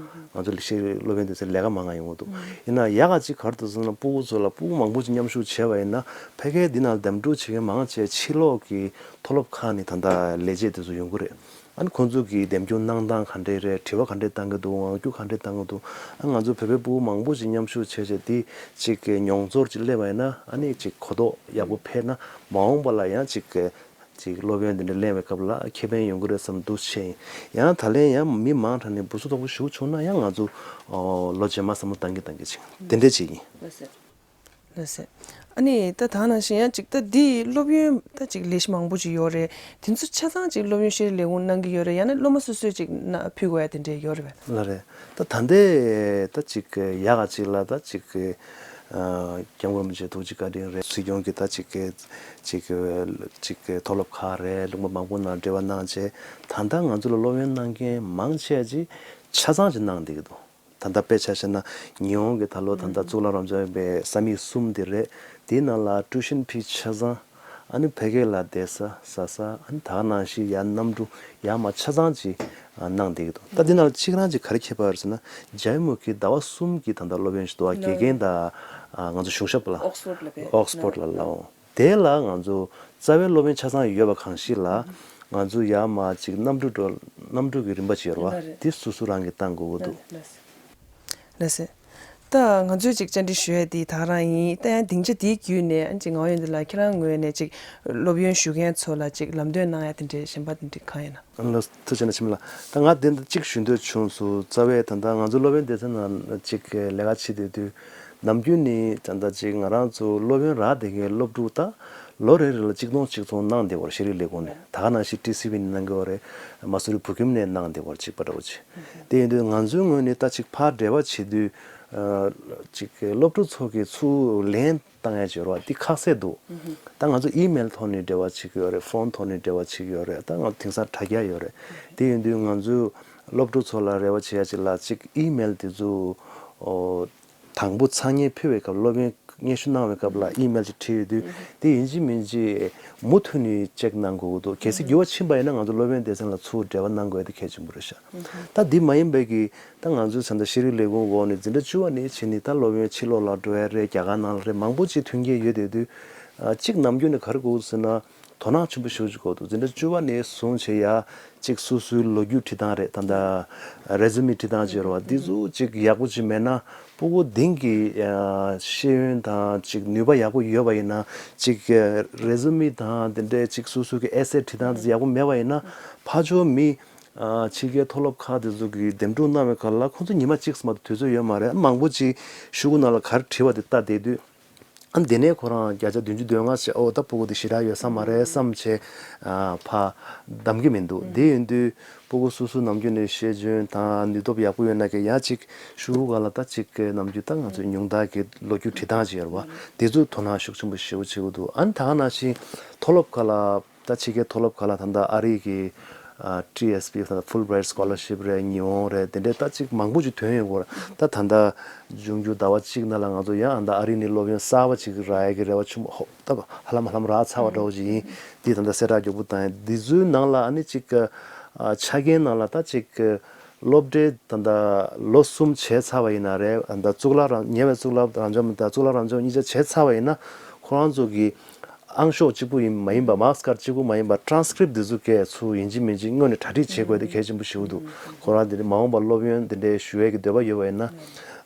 ང་ཚོ་ཤེས་རིག་སློབ་ཡོན་སྡེ་ཚན་ལས་ཀ་མང་ང་ཡོང་གི་འདུག་ཡིན་ན་ཡག་ག་ཅིག་ག་རེ་འདུག་ཟེར་ན། ཕྲུ་གུ་ཚོ་ལ་ཕྲུ་གུ་མང་པོ་ཅིག་མཉམ་ཞུགས་བྱས་པ་ཡིན་ན། ཕ་གིའི་འདི་ནང་འདེམས་སྒྲུག་བྱེད་མཁན་མང་ཆེ་ཕྱི་ལོགས་ཀྱི་མཐོ་སློབ་ཁག་ནས་ད་ལྟ་ལས་བྱེད་དེ་ཚོ་ཡོང་གི་རེད། ཨ་ནི་ཁོང་ཚོ་གི་འདེམས་སྐྱོང་གནང་སྟངས་ག་འདྲས་རེད། དྲི་བ་ག་འདྲས་བཏང་གི་འདུག་ངང་རྒྱུག་ག་འདྲས་བཏང་གི་འདུག་ཨ་ང་ཚོ་བོད་པའི་ཕྲུ་གུ་མང་པོ་ཞིག་མཉམ་ཞུགས་བྱས་བྱས། དེ་ཅིག་གི་མྱོང་ཚོར་ཅིག་སླེབས་པ་ཡིན་ན། ཨ་ནི་ཅིག་གོ་རྟོགས་ཡག་པོ་འཕེལ་ན། མ་འོངས་པ་ལ་ཡང་ཅིག་གི་ཅིག་སློབ་ཡོན་དེ་འདྲ་ལེན་པའི་སྐབས་ལ་ཁེ་ཕན་ཡོང་གི་རེད་བསམ་འདུག་བྱས་ཡིན། ཡང་ད་ལན་ཡང་མི་མང་དྲགས་ནས་འབུ་སུ་དོག་པོ་ཞིག་བྱུང་ན་ཡང་ང་ཚོ་ཨོ་ལོ་རྗེས་མ་བསམ་བློ་གཏང་གི་གཏང་གི་ཅིག་དེ་འདྲས་ཅིག་ཡིན། ལགས་སེ། ཨ་ནི་ད་ད་ནང་བཞིན་ཡང་ཅིག་ད་འདི་སློབ་ཡོན་ད་ཅིག་ལས་གཞི་མང་པོ་ཅིག་ཡོད་རེད། དེ་ཚོ་ཆ་ཚང་ཅིག་སློབ་ཡོན་ཤེས་རིག་ལས་ཁུངས་གནང་གི་ཡོད་རེད། ཡང་ན་སློབ་མ་སོ་སོས་ཅིག་ཕུལ་དགོས་ཡ་དེ་འདྲས་ཡོད་རེད་པས། ལགས་རེད། ད་ད་ལྟའི་ད་ཅིག་ཡག་ག་ཅིག་ལ་ད་ཅིག་ཨ་སྐྱབས་མགོན་རིན་པོ་ཆེ་ཐུགས་རྗེ་བཀའ་དྲིན་རེད། སྲིད་སྐྱོང་གི་ད་ཅིག་ཅིག་ཅིག་མཐོ་སློབ་ཁག་རེད། ལུང་པ་མང་པོ་ནང་འབྲེལ་བ་གནང་བྱས། ད་ལྟ་ང་ཚོ་ལ་སློབ་ཡོན་གནང་མཁན་མང་ཆེ་ཅིག་ཆ་ཚང་ཅིག་གནང་བསྡད་ཀྱི་འདུག་ད་ལྟ་དཔེ་ཆ་བཞག་ན་ཉི་ཧོང་གི་ད་ལོ་ད་ལྟ་གཙུག་ལག་རབ་འབྱམས་པའི་ས་མིག་གསུམ་དེ་རེད། དེའི་ནང་ལ་ཊུའུ་ཤན་ཕི་ཆ་ཚང་། ཨ་ནི་ཕ་གི་ལ་བསྡད་ས་ཟ་ས། ཨ་ནི་ད་ག་ནང་བཞིན་ཡར་གནམ་གྲུ་ཡར་མར་ཆ་ཚང་ཅིག་གནང་བསྡད་ཀྱི་འདུག་ད་འདི་ནང་ལ་གཅིག་རང་ཅིག་ག་རེ་ཁྱད་པར་ཡོད་ཟེར་ན། ཇའི་མུ་ཁི་ཟླ་བ་གསུམ་གྱི་ད་ལྟ་སློབ་ཡོན་ཞིག་འདུག་ག་དགེ་རྒན་དང་ང་ཚོ་གཞུང་ཞབས་ལ་ཨོག་སི་ཕོར་ཌི་ལ་ལ་འོང་། དེ་ལ་ང་ཚོ་རྩ་བའི་སློབ་ཡོན་ཆ་ཚང་ཡོད་པ་གང་ཞིག་ལ། ང་ཚོ་ཡར་མར་ཅིག་གནམ་གྲུ་འགྲོ་གནམ་གྲུ་གི་རིན་པ་ཅིག་ཡོད་རེད་པ། དེ་སོ་སོ་རང་གིས་བཏང་དགོས་ཀྱི་འདུག་ལགས་སེ། ད་ང་ཚོས་ཅིག་བཅར་འདྲི་ཞུ་ཡ་དེ་ད་རང་ཡིན། ད་ཡང་སྡིངས་ཆ་དེའི་བརྒྱུད་ནས་ཅིག་ངག་དབང་ཡོན་ཏན་ལགས་ཁྱེད་རང་ངོས་ནས་ཅིག་སློབ་ཡོན་ཞུ་མཁན་ཚོ་ལ་ཅིག་ལམ་སྟོན་གནང་ཡ་དེ་འདྲའི་གཞན་པ་དེ་འདྲའི་གང་ཡིན་ན། ལགས་ཐུགས་རྗེ་ཆེ་འཆི་མེད་ལགས། ད་ང་དེ་འདྲ་གཅིག་ཞུ་འདོད་བྱུང་སོང་། རྩ་བའི་ད་ལྟ་ང་ཚོ་སློབ་ཡོན་སྡེ་ཚན་ནང་ཅིག་ལས་ཀ་བྱེད་བསྡད་དུས། ནམ་རྒྱུན་ནི་ད་ལྟ་ཅིག་ང་རང་ཚོ་སློབ་ཡོན་རག་བསྡད་མཁན་སློབ་ཕྲུག་ད་ལོ་རེ་རེ་ལ་གཅིག་སྟོང་གཅིག་སྟོང་གནང་བསྡད་ཡོད་རེད། ཤེས་རིག་ལས་ཁུངས་ནས། ད་ག་ནང་བཞིན་ཊི་སི་ཝི་ནས་གནང་གི་ཡོད་རེད། མ་སུ་རི་བོད་ཁྱིམ་ནས་གནང་བསྡད་ཡོད་རེད། གཅིག་པ་འདྲ་བོ་ཅིག་དེ་ཡིན་དུས་ང་ཚོའི་ངོས་ནས་ད་ཅིག་ཕར་འབྲེལ་བ་བྱེད་དུས། ཅིག་སློབ་ཕྲུག་ཚོ་གི་ཚུར་ལན་བཏང་ཡ་ཅིག་ཡོད་རེད་བ། འདི་ཁག་སེ་འདུག་ད་ང་ཚོ་ཨི་མེལ་ཐོག་ནས་འབྲེལ་བ་བྱེད་ཀྱི་ཡོད་རེད། ཕོན་ཐོག་ནས་འབྲེལ་བ་བྱེད་ཀྱི་ཡོད་རེད། ད་ང་ཚོ་དེང་སང་དྲ་རྒྱ་ཡོད་རེད། དེ་ཡིན་དུས་ང་ཚོས་སློབ་ཕྲུག་ཚོ་ལ་རེ་བ་བྱེད་ཡ་ཅིག་ལ་ཅིག་ཨི་མེལ་དེ་ཚོ་དང་པོ་འཚང་སྙན་ཕུལ་བའི་སྐབས། སློབ་ཡོན་སྙན་ཞུ་གནང་བའི་སྐབས་ལ་ཨི་མེལ་ཅིག་བྲིས་ཡོད་དུས། དེ་ཡིན་གཅིག་མིན་གཅིག་མུ་མཐུད་ནས་ཅེག་གནང་དགོས་ཀྱི་འདུག་གལ་སྲིད་འགྱུར་བ་ཕྱིན་པ་ཡིན་ན་ང་ཚོ་སློབ་ཡོན་སྡེ་ཚན་ལ་ཚུར་འབྲེལ་བ་གནང་དགོས་ཡ་དེ་གལ་ཆེན་པོ་རེད་ཤག་ད་འདི་མ་ཡིན་པའི་གི་ད་ང་ཚོའི་ད་ལྟ་ཤེས་རིག་ལས་ཁུངས་འོག་ནས་འཛིན་གྲྭ་བཅུ་པ་ནས་བྱས་ནས་ད་སློབ་ཡོན་ཕྱི་ལོགས་ལ་འགྲོ་ཡ་རེད། རྒྱ་གར་ནང་ལ་རེད། མང་པོ་ཅིག་མཐུན་རྐྱེན་ཡོད་བསྡད་དུས། ཨ། གཅིག་ནམ་རྒྱུན་ནས་ག་རེ་དགོས་ཟེར་ན། དོ་སྣང་ཆེན་པོ་ཞེ་པོ་ཅིག་དགོས་འདུག་འཛིན་གྲྭ་བཅུ་པ་ནས་བཟུང་བྱས་ཡ་གཅིག་སོ་སོའི་ལོ་རྒྱུས་བྲིས་སྟངས་རེད། ད་ལྟ་རེ་ཟུ་མེ་བྲིས་སྟངས་ཅིག་ཡོད་རེད་བ། འདི་ཚོ་ཅིག་ཡག་པོ་ཅིག་མེད་ན། སྤུ་གུ་འདི་གི་ཤེས་ཡོན་དང་ཅིག་ནུས་པ་ཡག་པོ་ཡོད་པ་ཡིན་ན། ཅིག་རེ་ཟུ་མེ་དང་དེ་འདྲའི་ཅིག་སོ་སོ་གི་ཨེ་སེ་བྲིས་སྟངས་དེ་ཡག་པོ་མེད་པ་ཡིན་ན། ཕར་ཕྱོགས་མི་ཕྱི་རྒྱལ་མཐོ་སློབ་ཁག་དེ་ཚོ་གིས་འདེམས་སྒྲུག་གནང་བའི་སྐབས་ལ་ཁོང་ཚོ་ཉི་མ་གཅིག་ཙམ་མ་གཏོགས་དུས་ཚོད་ཡོད་མ་རེད། མང་པོ་ཅིག་ཤོག་གུ་ནང་ལ་ག་རེ་བྲིས་པ་དེ་ལྟ་བསྡད་དུས། ཨ། དེ་ནས་ཁོ་རང་བརྒྱ་ཆ་བདུན་ཅུ་དོན་ལྔ་བྱས། ཨོ་ད་སྤུ་གུ་དེ་ཞེ་དྲག་ཡོད་ས་མ་རེད་བསམ་བྱས། ཨ། ཕར་གདམ་གྱི་མི་འདུག་དེ་ཡིན་དུས་སྤུ་གུ་སོ་སོ་ནམ་རྒྱུན་ནས་ཤེས་འཇོན་དང་ནུས་སྟོབས་ཡག་པོ་ཡོད་ན་ཀྱང་ཡང་ཅིག་ཤོག་གུ་སྒང་ལ་ད་ཅིག་ནམ་རྒྱུན་ད་ང་ཚོའི་ཉུང་མཐའ་གི་ལོ་རྒྱུས་བྲིས་སྟངས་ཅིག་ཡོད་རེད་བ། དེ་ཚོ་དོ་སྣང་ཤུགས་ཆེན་པོ་ཞེ་པོ་བྱེད་དགོས་འདུག་ཨ་ནི་ད་ག་ནང་བཞིན་མཐོ་སློབ་ཁག་ལ། ད་ཕྱི་རྒྱལ་མཐོ་སློབ་ཁག་ལ་ད་ལྟ་ཨ་རི་གི། ཨ། ཊི་ཨེས་པི། ད་ལྟ་Fulbright Scholarship རེད། ཉི་འོང་རེད། དེ་འདྲའི་ད་ཅིག་མང་པོ་ཅིག་ཐོན་ཡོང་གི་ཡོད་རེད། ད་ད་ལྟ་འབྱུང་འགྱུར་ཟླ་བ་གཅིག་ནང་ལ་ང་ཚོ་ཡང་ད་ལྟ་ཨ་རི་ནས་སློབ་ཡོན་གསར་པ་ཅིག་རག་ཡ་གི་རེ་བ་ཆེན་པོ། ཧོ། ད་ཧ་ལམ་ཧ་ལམ་རག་ཚར་བ་འདྲ་བོ་ཅིག་ཡིན། འདི་ད་ལྟ་གསལ་བསྒྲགས་མགྱོགས་པོ་བཏང་ཡ། འདི་ཚོའི་ནང་ལ་ཨ་ནི་ཅིག་ཨ། ཆ་རྐྱེན་ནང་ལ་ད་ཅིག་སློབ་གྲྭའི་ད་ལྟ་ལོ་གསུམ་བྱས་ཚར་བ་ཡིན་ན་རེད། ད་ལྟ་གཙུག་ལག་རང་། ཉེ་བའི་གཙུག་ལག་རང་སྐྱོང་དང་གཙུག་ལག་རང་སྐྱོང་གཉིས་ཆ་བྱས་ཚར་བ་ཡིན་ན། ཁོ་རང་ཚོ་གི་ཨང་ཤོག་གཅིག་པུ་ཡིན་མ་ཡིན་པ། མརྐ་སི་ཀར་གཅིག་པུ་མ་ཡིན་པ། ཊ་རན་སི་ཀི་རིབ་འདི་ཚོ་གས་ཚུར་ཡིན་གཅིག་མིན་གཅིག་སྔོན་ནས་གྲ་སྒྲིག་བྱེད་དགོས་དེ་གལ་ཆེན་པོ་ཞེ་པོ་འདུག་ཁོ་རང་དེ་འདྲ་མ་འོངས་པར་སློབ་ཡོན་དེ་འདྲའི་ཞུ་ཡས་ཀྱི་འདོད་པ་ཡོད་པ་ཡིན་ན།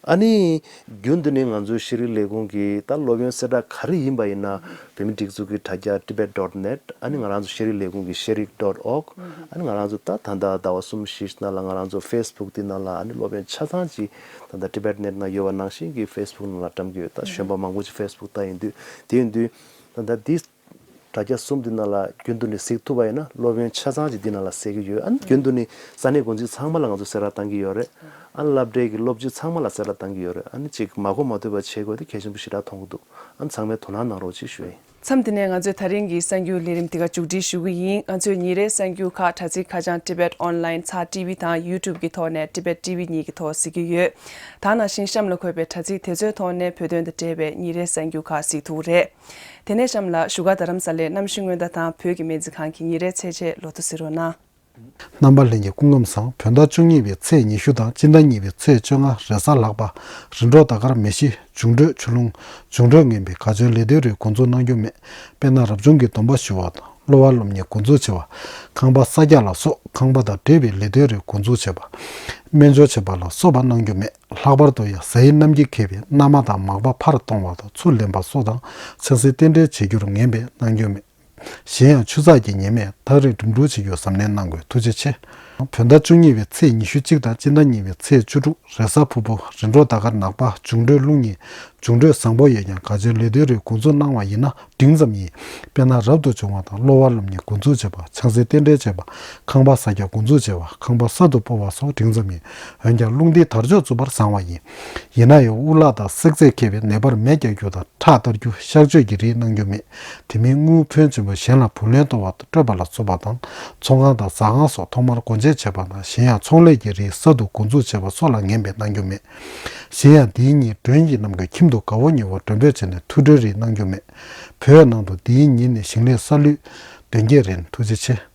ཨ་ནི་རྒྱུན་དུ་ནས་ང་ཚོའི་ཤེས་རིག་ལས་ཁུངས་ཀྱི་ད་སློབ་ཡོན་གསལ་བསྒྲགས་ག་རེ་ཡིན་པ་ཡིན་ན། བོད་མིའི་སྒྲིག་འཛུགས་ཀྱི་དྲ་རྒྱ་tibet dot net། ཨ་ནི་ང་རང་ཚོ་ཤེས་རིག་ལས་ཁུངས་ཀྱི་sheriff dot org། ཨ་ནི་ང་རང་ཚོ་ད་ད་ལྟ་ཟླ་བ་གསུམ་བཞི་ནང་ལ་ང་རང་ཚོ་Facebook དེ་ནང་ལ་ཨ་ནི་སློབ་ཡོན་ཆ་ཚང་ཅིག་ད་ལྟ་tibet net ནང་ཡོད་པ་ནང་བཞིན་གྱི་Facebook ནང་ལ་བཀྲམ་གྱི་ཡོད། ད་གཞོན་པ་མང་པོ་ཅིག་Facebook ལྟ་ཡིན་དུས། དེ་ཡིན་དུས་ད་ལྟ་འདི་དྲ་རྒྱ་གསུམ་འདི་ནང་ལ་རྒྱུན་དུ་ནས་གཟིགས་ཐུབ་པ་ཡིན་ན། སློབ་ཡོན་ཆ་ཚང་ཅིག་འདི་ནང་ལ་གསལ་གྱི་ཡོད། ཨ་ནི་རྒྱུན་དུ་ནས་ས་གནས་འགོ་འཛིན་ཚང་མ་ལ་ང་ཚོ་གསལ་བསྒྲགས་བཏང་གི་ཡོད་རེད། ཨ་ནི་སློབ་གྲྭའི་གི་སློབ་སྤྱི་ཚང་མ་ལ་གསལ་བསྒྲགས་བཏང་གི་ཡོད་རེད། ཨ་ནི་ཅིག་མ་གོ་མ་ཐོས་པ་བྱེད་དགོས་དེ་གལ་ཆེན་པོ་ཞེ་དྲག་མཐོང་གི་འདུག་ཨ་ནི་ཚང་མས་དོ་སྣང་གནང་རོགས་ཅིག་ཞུ་ཡིན། མཚམས་འདི་ནས་ང་ཚོས་ད་རིང་གི་གསར་འགྱུར་ལས་རིམ་འདི་ག་མཇུག་སྒྲིལ་ཞུ་གི་ཡིན། ང་ཚོས་ཉིན་རེའི་གསར་འགྱུར་ཁག་དྲ་ཚིགས་ཁ་བྱང་Tibet Online ཚར་ཊི་ཝི་དང་YouTube གི་ཐོག་ནས་Tibet T V གཉིས་ཀྱི་ཐོག་གཟིགས་ཀྱི་ཡོད། ད་ནང་བཞིན་གཤམ་ལ་འཁོད་པའི་དྲ་ཚིགས་དེ་ཚོའི་ཐོག་ནས་བོད་དོན་དང་འབྲེལ་བའི་ཉིན་རེའི་གསར་འགྱུར་ཁག་གཟིགས་ཐུབ་ཀྱི་རེད། དེ་ནས་གཤམ་ལ་བཞུགས་སྒར་རྡ་རམ་ས་ལའི་གནམ་གཤིས་སྔོན་བརྡ་དང་བོད་ཀྱི་སྨན་རྩིས་ཁང་གི་ཉིན་རེའི་ཚེས་ཆའི་ལོ་ཐོ་གཟིགས་རོགས་གནང་། རྣམ་པ་ལྷན་རྒྱས་སྐུ་ཁམས་བཟང་། བོད་ཟླ་བཅུ་གཉིས་པའི་ཚེས་ཉི་ཤུ་དང་སྤྱི་ཟླ་གཉིས་པའི་ཚེས་བཅོ་ལྔ་རེས་གཟའ་ལྷག་པ། རིམ་གྲོ་ཟླ་སྐར་མེ་བཞི། འབྱུང་འཕྲོད་ཆུ་ཀླུང་། འབྱུང་འཕྲོད་ངན་པའི་ག་ཚོད་ལས་དོན་རིགས་འགོ་འཛུགས་གནང་རྒྱུ་མེད། དཔེར་ན་རབ་བྱུང་གི་སྡོམ་པ་ཞུ་བ་དང་། གློ་བ་སློབ་གཉེར་འགོ་འཛུགས་བྱེད་པ། ཁང་པ་གསར་རྒྱག་ལ་སོགས་ཁང་པ་དང་འབྲེལ་བའི་ལས་དོན་རིགས་འགོ་འཛུགས་བྱེད་པ། སྨན་སྦྱོར་བྱེད་པ་ལ་སོགས་པ་གནང་རྒྱུ་མེད། ལྷག་པར་དུ་ཡང་ཟས་ཡིན་རྣམ་འགྱུར་མཁས་པའི་མནའ་མ་དང་མག་པ་ཕར་གཏོང་བ་དང་ཚུར་ལེན་པ་སོགས་དང་ཆང་སའི་རྟེན་འབྲེལ་བྱེད་རྒྱུར་ངན་པས་གནང་རྒྱུ་མེད། གཞན་ཡང་ཆུ་ཚགས་ཀྱི་ཉེས་མེད་ཐག་རིང་འགྲིམ་འགྲུལ་བྱེད་རྒྱུར་གཟབ་ནན་གནང་དགོས། ཐུགས་རྗེ་ཆེ། བོད་ཟླ་བཅུ་གཉིས་པའི་ཚེས་ཉི་ཤུ་གཅིག་དང་སྤྱི་ཟླ་གཉིས་པའི་ཚེས་བཅུ་དྲུག་རེས་གཟའ་ཕུར་བུ། རིམ་གྲོ་ཟླ་སྐར་ནག་པ། འབྱུང་འཕྲོད་རླུང་གཉིས། འབྱུང་འཕྲོད་བཟང་པོ་ཡོད་ཀྱང་ག་ཚོད་ལས་དོན་རིགས་འགོ་འཛུགས་གནང་བ་ཡིན་ན་འབྲིང་ཙམ་ཡིན། དཔེར་ན་རབ་ཏུ་བྱུང་བ་དང་གློ་བ་སློབ་གཉེར་འགོ་འཛུགས་བྱེད་པ། ཆང་སའི་རྟེན་འབྲེལ་བྱེད་པ། ཁང་པ་གསར་རྒྱག་འགོ་འཛུགས་བྱེད་པ། ཁང་པ་གསར་དུ་སྤོ་བ་སོགས་འབྲིང་ཙམ་ཡིན། འོན་ཀྱང་རླུང་རྟའི་དར་ལྕོག་འཛུགས་པར་བཟང་བ་ཡིན། ཡིན་ན་ཡང་དབུ་ལག་དང་བསྲེག་རྫས་མཁས་པའི་ནད་པར་མེ་རྒྱག་རྒྱུ་དང་ཁྲག་གཏར་རྒྱུ། གཤག་བཅོས་ཀྱི་རིགས་གནང་རྒྱུ་མེད། དེ་མིན་དངུལ་ཕོན་ཆེན་པོ་གཞན་ལ་བུ་ལོན་གཏོང་བ་དང་སྤྲོད་པ་ལ་སོགས་པ་དང་། ཚོང་ཁང་དང་ཟ་ཁང་སོགས་ཐོག་མར་སྒོ་འབྱེད་བྱེད་པ་དང་གཞན་ཡང་ཚོང་ལས་ཀྱི་རིགས་གསར་དུ་འགོ་འཛུགས་བྱེད་པ་སོགས་ལ་ངན་པས་གནང་རྒྱུ་མེད། གཞན་ཡང་འདིའི་ཉིན་མགྲོན་གྱིས་རྣམ་ཀུན་ཁྱིམ་དུ་དགའ་བོ་ཉེ་བོ་མགྲོན་འབོད་བྱས་ནས་ཐུགས་ཁྲལ་རིགས་གནང་རྒྱུ་མེད། བོད་ནང་དུ་འདིའི་ཉིན་ནི་ཞིང་ལས་ས་ལུད་དོན་རྐྱེན་རིན། ཐུགས་རྗེ་ཆེ།